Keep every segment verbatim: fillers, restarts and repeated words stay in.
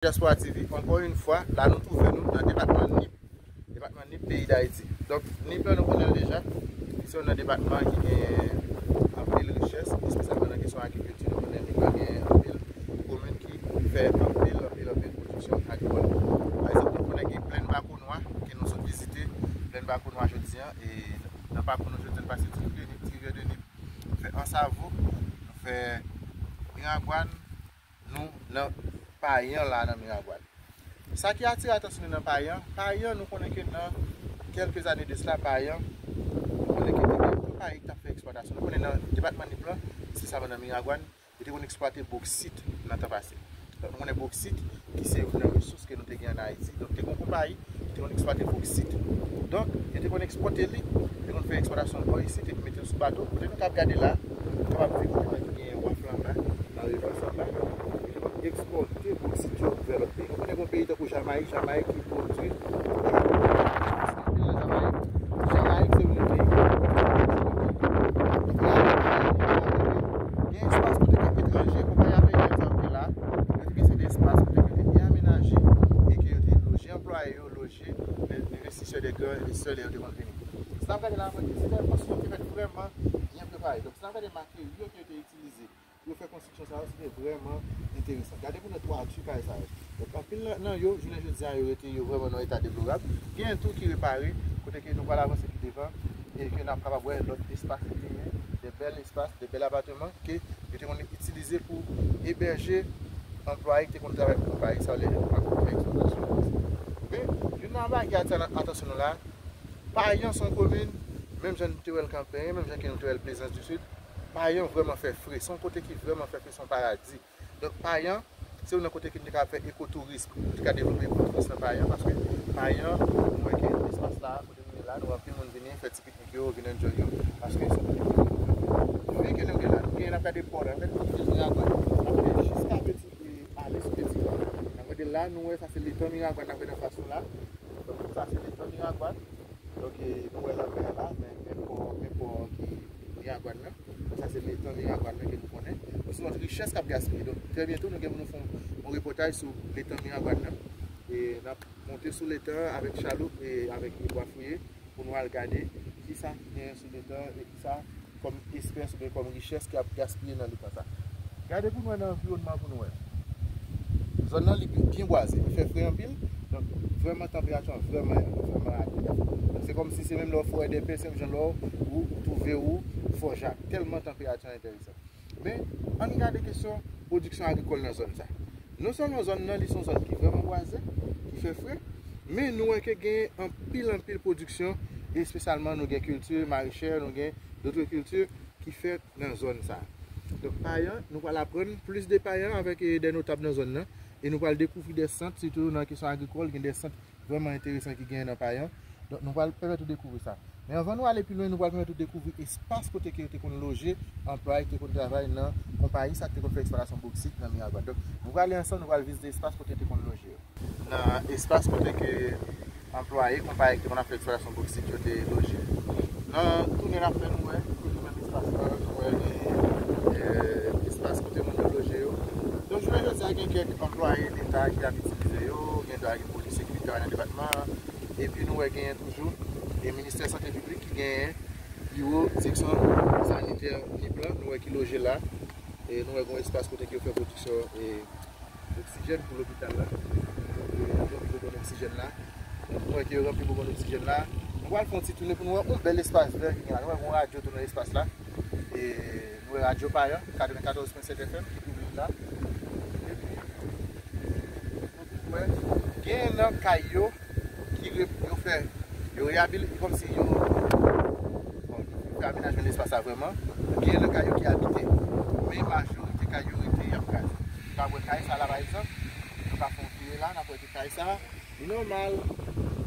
Diaspora T V, ankò yon fwa, la nou twouve nou nan depatman Nip, depatman Nip, peyi Dayiti. Donk, Nip la nou konnen l deja, li se youn nan depatman ki gen anpil richès, espesyalman nan kesyon agrikilti. Nou konnen Nip la gen anpil komin ki fè anpil, anpil, anpil pwodiksyon agrikòl. Pa egzanp, nou konnen gen Plèn Bakonwa, ke nou sot vizite, Plèn Bakonwa jodi a, e nan pakou nou jodi a, nou pase ti Rivyè de Nip, ti Rivyè de Nip, nou fè Ansavo, nou fè Miragwàn, nou nan Payan la nan Miragwàn. Sa ki atire atansyon nou nan Payan, Payan nou konnen ke nan kèlke zane de sila, Payan, nou konnen ke te gen konpayi ki t ap fè eksplwatasyon. Nou konnen nan depatman Nip lan, espesyalman nan Miragwàn, yo te konn eksplwate boksit nan tan pase. Donk, nou konnen boksit, ki se youn nan resous ke nou te gen ann Ayiti. Donk, te gen yon konpayi ki te konn eksplwate boksit. Donk, yo te konn ekspòte li, yo te konn fè eksplwatasyon bò isit epi mete l sou bato. Kote nou kab gade la, nou kapab di kote ki gen waf la anba, nan revè sa anba. Yo te konn ekspòte boksit yo vè lòt peyi. Nou konnen gen yon peyi tankou Jamayik, Jamayik ki pwodui anpil nan Jamayik. Jamayik se youn nan peyi ki pwodui anpil. Donk, la, gen espas kote ke etranje, konpayi ameriken yo te antre la, yo te gen seri de espas kote ke yo te byen amenaje e ke yo te loje anplwaye yo, loje envestisè, de gran envestisè lè yo te konn vini. Si n ap gade la, nou wè ke se de konstriksyon ki te fèt vrèman byen prepare. Donk, si n ap gade materyo ke yo te itilize pou yo fè konstriksyon sa yo, se te vrèman enteresan. Gade pou nou twati kay sa yo. Donk, anpil nan, nan yo, jounen jodi a, yo rete yo vrèman nan eta deplorab. Gen tou ki repare, kote ke nou pral avanse pi devan, e ke n ap kapab wè lòt espas ki genyen, de bèl espas, de bèl apateman, ke yo te konn itilize pou ebèje anplwaye ki te konn travay pou konpayi sa yo lè yo pa konn fè eksplwatasyon. Men, youn nan bagay ki atire atansyon nou la, Payan se yon komin, menm jan nou te wè l Kanperen, menm jan ke nou te wè l Plaisance du Sud, Payan vrèman fè fre. Se yon kote ki vrèman fè fre, se yon paradi. Donk, Payan, se youn nan kote ke nou te kapab fè ekotouris. Nou te ka devlope ekotouris nan Payan, paske Payan, nou wè ke espas la, kote nou ye la, nou wè anpil moun vini fè ti piknik yo, vin enjoy yo, paske se yon kote ki vrèman fè fre. Vi ke nou gen la, nou gen, n ap gade pò la, n ap gade tout vil Miragwàn, n ap gade jiska Peti, e, ale sou Peti Pò. N ap gade la, nou wè sa se letan Miragwàn, n ap gade anfas nou la. Donk, sa se letan Miragwàn. Donk, e, nou wè lanmè a la, men, men pò, men pò ki Miragwàn nan. Sa se letan Miragwàn nan ke nou konnen. Donk, se yon richès k ap gaspiye. Donk, trè byento, nou gen pou nou fè yon, yon repòtaj sou letan Miragwàn nan. E n ap monte sou letan an avèk chaloup e avèk bwa fouye pou nou al gade kisa ki genyen sou letan e kisa kòm espès oubyen kòm richès ki ap gaspiye nan letan sa. Gade pou nou wè nan anviwònman pou nou wè. Zòn nan, li byen bwaze, li fè fre anpil. Donk, vrèman, tanperati an vrèman, vrèman agreyab. Donk, se kòmsi se menm lè w Forèdèpè, se menm jan lè w, ou twouve ou Fòjak. Tèlman tanperati an enteresan. Men, ann gade kesyon pwodiksyon agrikòl nan zòn sa. Non sèlman zòn nan, li se yon zòn ki vrèman bwaze, ki fè fre, men nou wè ke gen anpil, anpil pwodiksyon, espesyalman nou gen kilti marechè, nou gen dotrikilti ki fèt nan zòn sa. Donk, Payan, nou pral aprann plis de Payan avèk, e, de notab nan zòn nan, e nou pral dekouvri de sant, sitou nan kesyon agrikòl, gen de sant vrèman enteresan ki genyen nan Payan. Donk, nou pral pèmèt ou dekouvri sa. Men anvan nou ale pi lwen, nou pral pèmèt ou dekouvri espas kote ke yo te konn loje anplwaye ki te konn travay nan konpayi sa ki te konn fè eksplwatasyon boksit nan Miragwàn. Donk, nou pral ale ansanm, nou pral vizite espas kote yo te konn loje yo. Nan espas kote ke anplwaye konpayi ki te konn ap fè eksplwatasyon boksit yo te loje. Nan tounen n ap fè, nou wè, toujou menm espas la, nou wè gen, e, espas kote moun yo loje yo. Donk, jounen jodi a, gen kèk anplwaye leta ki ap itilize yo, gen dwa gen polisye ki vin travay nan depatman an. Epi nou wè genyen toujou, e, Ministè Sante Piblik ki genyen biwo direksyon sanitè Nip lan, nou wè ki loje la. E nou wè gen yon espas kote ke yo fè pwodiksyon, e, oksijèn pou lopital la. E, yo ranpli bonbòn oksijèn la. Nou wè ke yo ranpli bonbòn oksijèn la. Nou pral fè yon ti tounen pou nou wè yon bèl espas vè ki gen la. Nou wè gen yon radyo tou nan espas la. E nou wè radyo Payan, katrevenkatòz pwen sèt F M ki kouvri la. Epi, nou vin wè, gen nan kay yo ki re-, yo fè, yo reyabilite, kòmsi yo, bon, yo fè amenajman espas la vrèman. Gen nan kay yo ki abite. Men majorite kay yo rete, y ap kraze. Nou ka wè kay sa la, pa egzanp, nou ka fè yon vire la, n ap wè ke kay sa, li nòmal.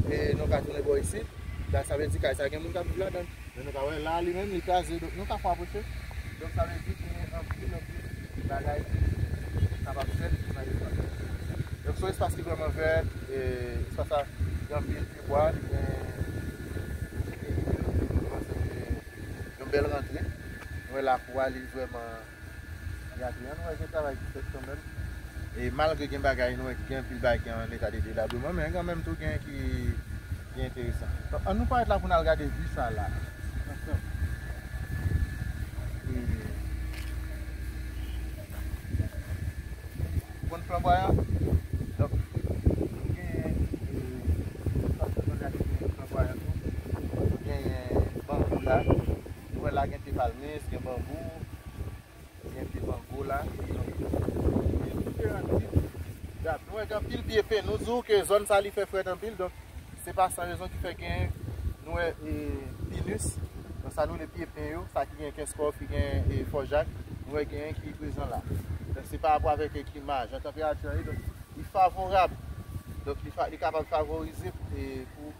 E nou ka tounen bò isit. La, sa vle di kay sa gen moun k ap viv ladan l. Men nou ka wè la, li menm, li kraze. Donk, nou ka fè apwoche. Donk, sa vle di gen anpil, anpil bagay ki kapab fèt nan espas sa. Donk, se yon espas ki vrèman vè, e espas sa gen anpil pyebwa, li gen, li gen yon bèl rantre. Nou wè lakou a, li vrèman, li akyeyan. Nou wè gen travay ki fèt kanmenm. E malgre gen bagay nou wè ki gen anpil bagay ki an eta de delabreman, men kanmenm tou gen ki, ki enteresan. Donk, ann nou parèt la pou n al gade vi sa la. Ansanm. E, ou konn flanbwayan? Donk, nou gen, e, flanbwayan tou. Nou gen banbou la. Nou wè la gen pye palmis, gen banbou. Gen pye mango la. Gen diferan tip dab. Nou wè gen anpil pye pen. Nou di w ke zòn sa li fè frèt anpil, donk se pa san rezon ki fè gen, nou wè, e, pinus. Donk sa nou rele pye pen yo, sa ki gen kenz kòf, ki gen, e, fò jak. Nou wè gen ki prezan la. Donk se pa rapò avèk, e, klima, jan tanperati an ye, donk li favorab. Donk li, fa, li kapab favorize, e, pou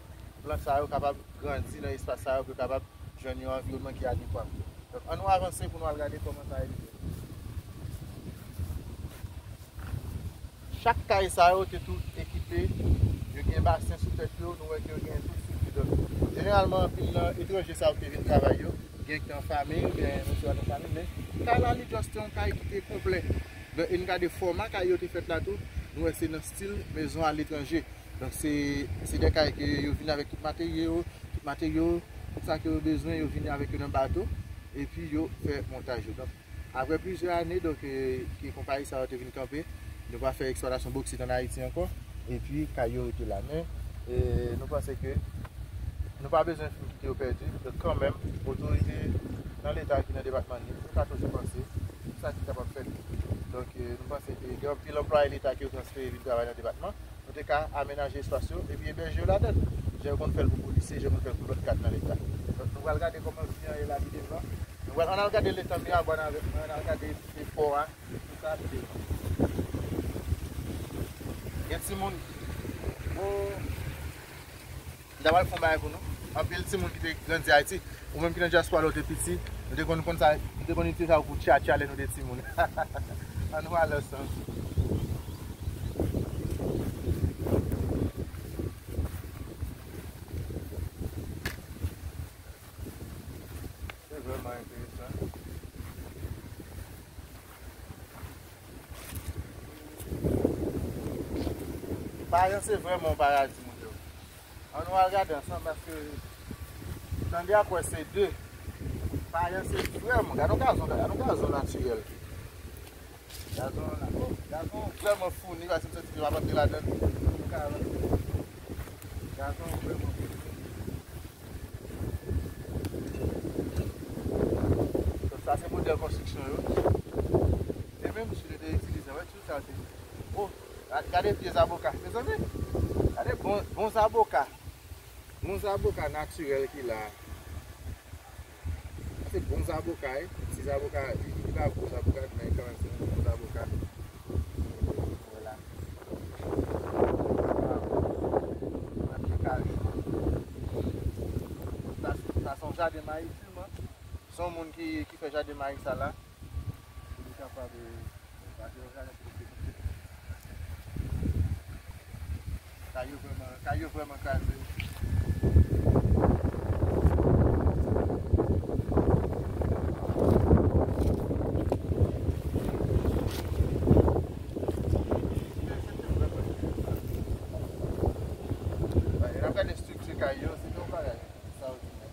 plant sa yo kapab grandi nan espas sa yo, pou yo kapab jwenn yon anviwònman ki adekwa. Donk, ann nou avanse pou nou al gade kòman sa ye. Chak kay sa yo te tou ekipe, yo gen basen sou tèt yo, nou wè ke yo gen tout estrikti. Donk, jeneralman, anpil nan etranje sa yo ki te vin travay yo, gen ki te an fanmi, oubyen nou te an fanmi, men kay la, li just te yon kay ki te konplè. Donk, e n gade fòma kay yo te fèt la tou, nou wè se nan stil maison à l'étranger. Donk, se, se de kay ke yo vini avèk tout materyo, tout materyo, tout sa ke yo bezwen, yo vini avèk yo nan bato, epi yo fè montaj yo. Donk, apre plizyè ane, donk, e, ke konpayi sa yo te vin kanpe, nou pa fè eksplwatasyon boksit ann Ayiti ankò, epi kay yo rete la. Men, e, nou panse ke nou pa bezwen fin kite yo pèdi, donk, kanmenm, otorite nan Leta ki nan depatman Nip, nou ka toujou panse pou sa ki kapab fèt. Donk, e, nou panse ke gen anpil anplwaye Leta ke yo transfere vin travay nan depatman. Nou te ka amenaje espas yo epi ebèje yo ladan l. Jan yo konn fè l pou polisye, jan yo konn fè l pou lòt kad nan Leta. Donk, nou pral gade kòman vi an ye la pi devan. Nou pral ann al gade letan Miragwàn avèk mwen, ann al gade pye pò a, tout sa pi devan. Gen timoun. Oh. M ta pral fè yon bagay pou nou. Anpil timoun ki te grandi Ayiti, ou menm ki nan dyaspora la, ou te piti, nou te konn konn sa, nou te konn itilize sa pou tchatcha lè nou te timoun. Ann nou al ansanm. Se vrèman enteresan. Payan se vrèman yon paradi, moun yo. Ann nou al gade ansanm, paske tande ak wè se de. Payan se vrèman, gade yon gazon, gade yon gazon natirèl. Gazon la, oh, gazon vrèman founi, paske m santi ke m ap antre ladan l. Gazon vrèman founi. Donk, sa se modèl konstriksyon yo. E menm si yo te itilize, wè, tout sa se. Oh, gade pye zaboka, mezanmi. Gade bon, bon zaboka. Bon zaboka natirèl ki la. Sa se bon zaboka, wi. Ti zaboka, li, li pa gwo zaboka, men kanmenm se yon bon zaboka. Wè la. Anpil kachou. Sa, sa se yon jaden mayi sèlman. Se yon moun ki, ki fè jaden mayi sa la. Pou li kapab, e, pase yon jaden pou li fè. Kay yo vrèman, kay yo vrèman kraze. N ap gade estrikti kay yo, se yon bagay ekstraòdinè.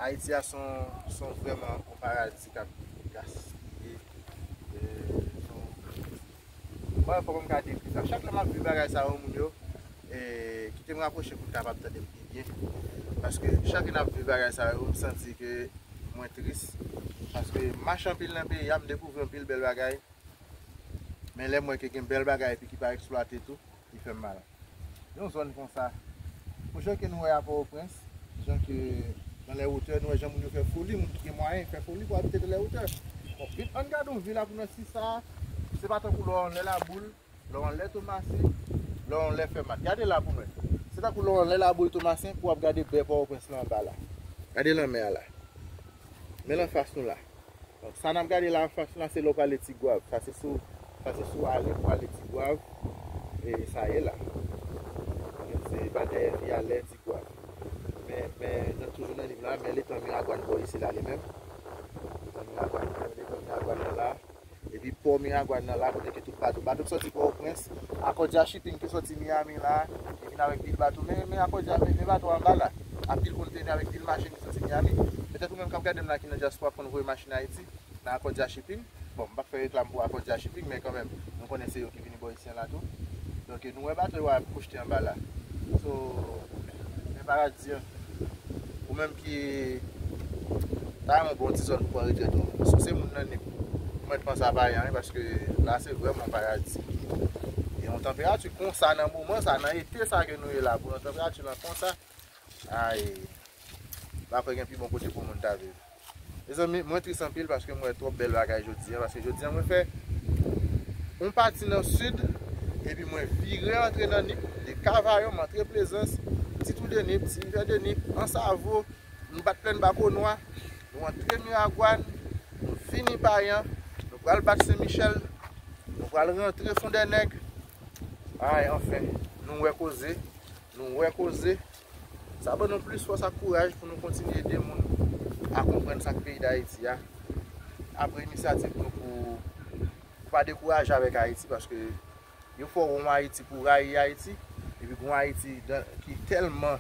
Ayiti a se yon, se yon vrèman yon paradi k ap gaspiye. E, se yon, mwen, fòk m ka dekri sa. Chak lè m ap viv bagay sa yo, moun yo, e, kite m rapwoche pou n kapab tande m pi byen. Paske chak lè n ap viv bagay sa yo, m santi ke mwen tris. Paske m mache anpil nan peyi a, m dekouvri anpil bèl bagay. Men lè m wè ke gen bèl bagay epi ki pa eksplwate tou, li fè m mal. Yon zòn konsa, pou jan ke nou wè a Pòtoprens, jan ke dans les hauteurs, nou wè jan moun yo fè foli, moun ki gen mwayen fè foli pou abite dans les hauteurs. Bon, vin, ann gade yon vi la pou nou wè si sa, se pa tankou lè w anlè Laboul, lè w anlè Tomasen, lè w anlè Fèmat. Gade la pou nou wè. Se tankou lè w anlè Laboul Tomasen pou w ap gade bè Pòtoprens la anba la. Gade lanmè a la. Men l anfas nou la. Donk, sa n ap gade la anfas la, se lè w prale Tigwav. Sa se sou, sa se sou ale pou ale Tigwav. E sa ye la. Gen Se batay F I A lè ti kwa. Men, men, nan toujou nan Nip la, men letan Miragwàn bò isi la li menm. Letan Miragwàn, letan Miragwàn nan la. Epi pò Miragwàn nan la, kote ke tout bato. Bato k sòti Pòtoprens, Akòdya Shipping ki sòti Miami la, li vin avèk pil bato. Men, men Akòdya, men, men bato anba la. Anpil kontènè avèk pil machin ki sòti Miami. Petèt ou menm k ap gade m la ki nan dyaspora konn voye machin Ayiti, nan Akòdya Shipping. Bon, m p ap fè reklam pou Akòdya Shipping, men kanmenm, nou konnen se yo ki vini bò isi an la tou. Donk, nou wè bato yo ap pwochte anba la. So, men paradi an. Ou menm ki ta yon bon ti zòn pou pran retrèt ou. Si w se moun nan Nip, ou mèt panse a pa anyen, paske la se vrèman yon paradi. E yon tanperati konsa nan moman sa, nan ete sa ke nou ye la, pou yon tanperati lan konsa, ay, m pa kwè gen pi bon kote pou moun ta viv. Mezanmi, mwen tris anpil paske m wè twòp bèl bagay jodi an, paske jodi an mwen fè yon pati nan sid, epi mwen vire antre nan Nip, de Kavayon, m antre Plezans, Ti Twou de Nip, Ti Rivè de Nip, Ansavo, nou bat plèn Bakonwa, nou antre Miragwàn, nou vini Payan, nou pral bat Sen Michèl, nou pral rantre Fondènèg. Ay, anfen, nou wè koze, nou wè koze. Sa ban nou plis fòs ak kouraj pou nou kontinye ede moun a konprann sa k peyi Dayiti a. Apre inisyativ nou pou, pou pa dekouraje avèk Ayiti, paske yo fè w wè yon Ayiti pou w rayi Ayiti, epi yon Ayiti dan, ki tèlman,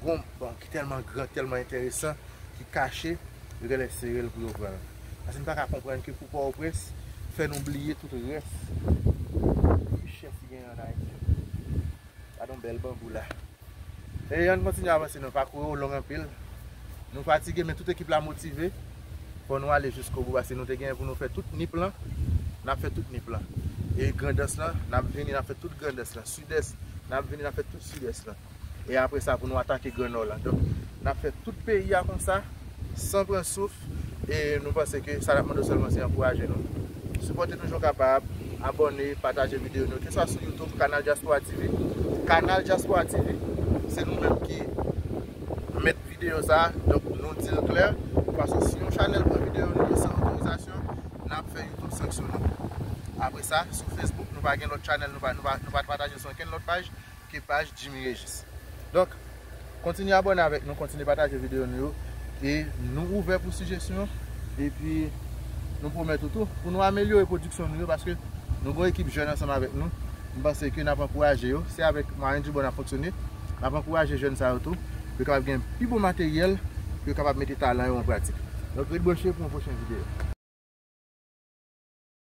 bon, ki tèlman gran, tèlman enteresan, ki kache, yo genlè sere l pou yo pran l. Paske nou pa ka konprann ke pou Pòtoprens fè nou bliye tout rès richès ki genyen ann Ayiti. Gade yon bèl banbou la. E ann kontinye avanse, non, pakou yo long anpil. Nou fatige, men tout ekip la motive. Fò nou ale jiskobou, paske nou te genyen pou nou fè tout Nip lan. N ap fè tout Nip lan. E Grandans lan, n ap vini, n ap fè tout Grandans lan. Sidès, n ap vini, n ap fè tout Sidès lan. E apre sa, pou nou atake Gran Nò lan. Donk, n ap fè tout peyi a konsa, san pran souf. E nou panse ke sa n ap mande w sèlman se ankouraje nou. Sipòte nou jan w kapab, abòne, pataje videyo nou, keswa sou YouTube, Kanal Dyaspora T V. Kanal Dyaspora T V, se nou menm ki mèt videyo sa a. Donk, nou di l klè, paske si yon chanèl pran videyo nou yo san otorizasyon, n ap fè YouTube sanksyone. Apre sa, sou Facebook, nou pa gen lòt chanèl, nou pa, nou pa, nou pa pataje sou okenn lòt paj ke paj Jimmy Regis. Donk, kontinye abòne avèk nou, kontinye pataje videyo nou yo. E nou ouvè pou sijesyon. Epi, nou pwomèt ou tou, pou nou amelyore pwodiksyon nou yo, paske nou gen yon ekip jèn ansanm avèk nou. M panse ke n ap ankouraje yo. Se avèk mwayen di bò n ap fonksyone. N ap ankouraje jèn sa yo tou, pou yo kapab gen pi bon materyèl, pou yo kapab mete talan yo an pratik. Donk, ret branche pou yon pwochen videyo.